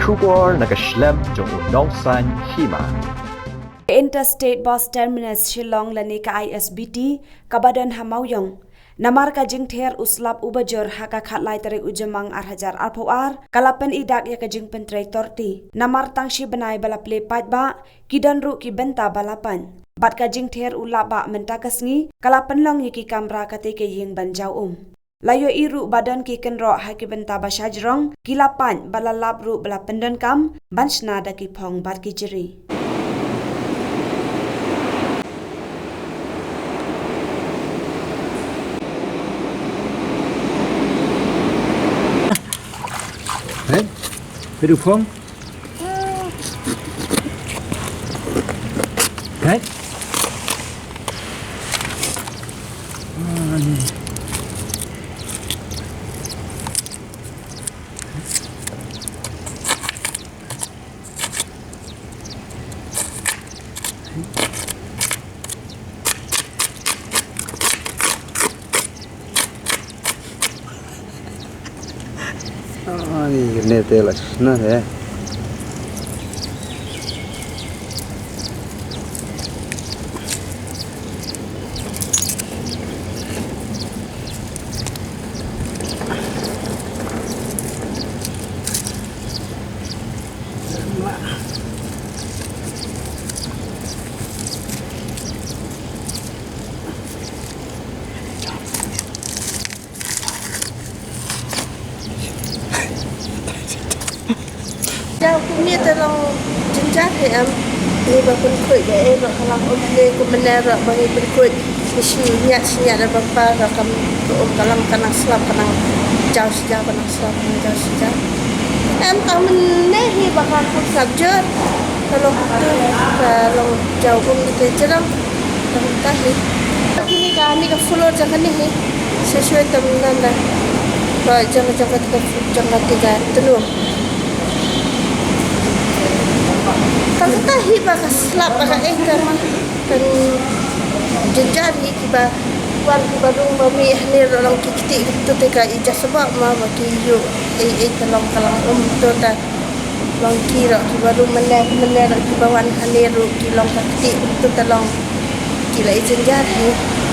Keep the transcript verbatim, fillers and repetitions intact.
Khubor na ka shlem jong u nongsan hima. Interstate Bus Terminus Shillong lane ka I S B T kaba don ha Mawiong. Namar ka jingther u slap uba jur ha ka khatlai tarik u Jymmang ar hajar arphew ar, ka la pyni dak ïa ka jingpyntrei torti. Namar tang shi bnai ba la plie paidbah, ki don ruh ki bynta ba la pait. Bad ka jingther u lap bah mynta ka sngi, ka la pynlong ïa ki kamra katei ka ïing ban jaw um. La ïohi ruh ba don ki kynroh ha ki bynta ba shajrong, ki la pait bad la lap ruh ba la pyndonkam ban shna da ki phong bad ki jri. Hey, peit u phong. Hey. Ani ne te la na he. Jaw kumne te long jynjar hi em. Ni ba pynkhuid ba ei ba ka lang um ne kumne ra ba ngi pynkhuid. Ni shi nyat shi nyat ba pa ra kam um ka lang ka nang slap ka nang jaw shi jaw ka nang slap ka nang jaw shi jaw. Em ka mynne hi ba ka kham slap jur. Ka long tu ka long jaw um ni te jrang. Ka long ka hi. Kini ka ni ka floor jaka ni hi. Shu shu tam nan da. Ba jaka jaka tiga jaka tiga tenu. Ka kata hi ba ka slap ba ka eh ta ma. Kan jynjar hi kiba wan kiba rung ba mih hangne ruh long ki kti tu te ka ija sabab ma ba ki ïoh ei ei ka long ka lang um tu ta. Long ki ruh kiba rung mynne mynne ruh kiba wan hangne ruh ki long ka kti tu ta long ki la ija jynjar hi.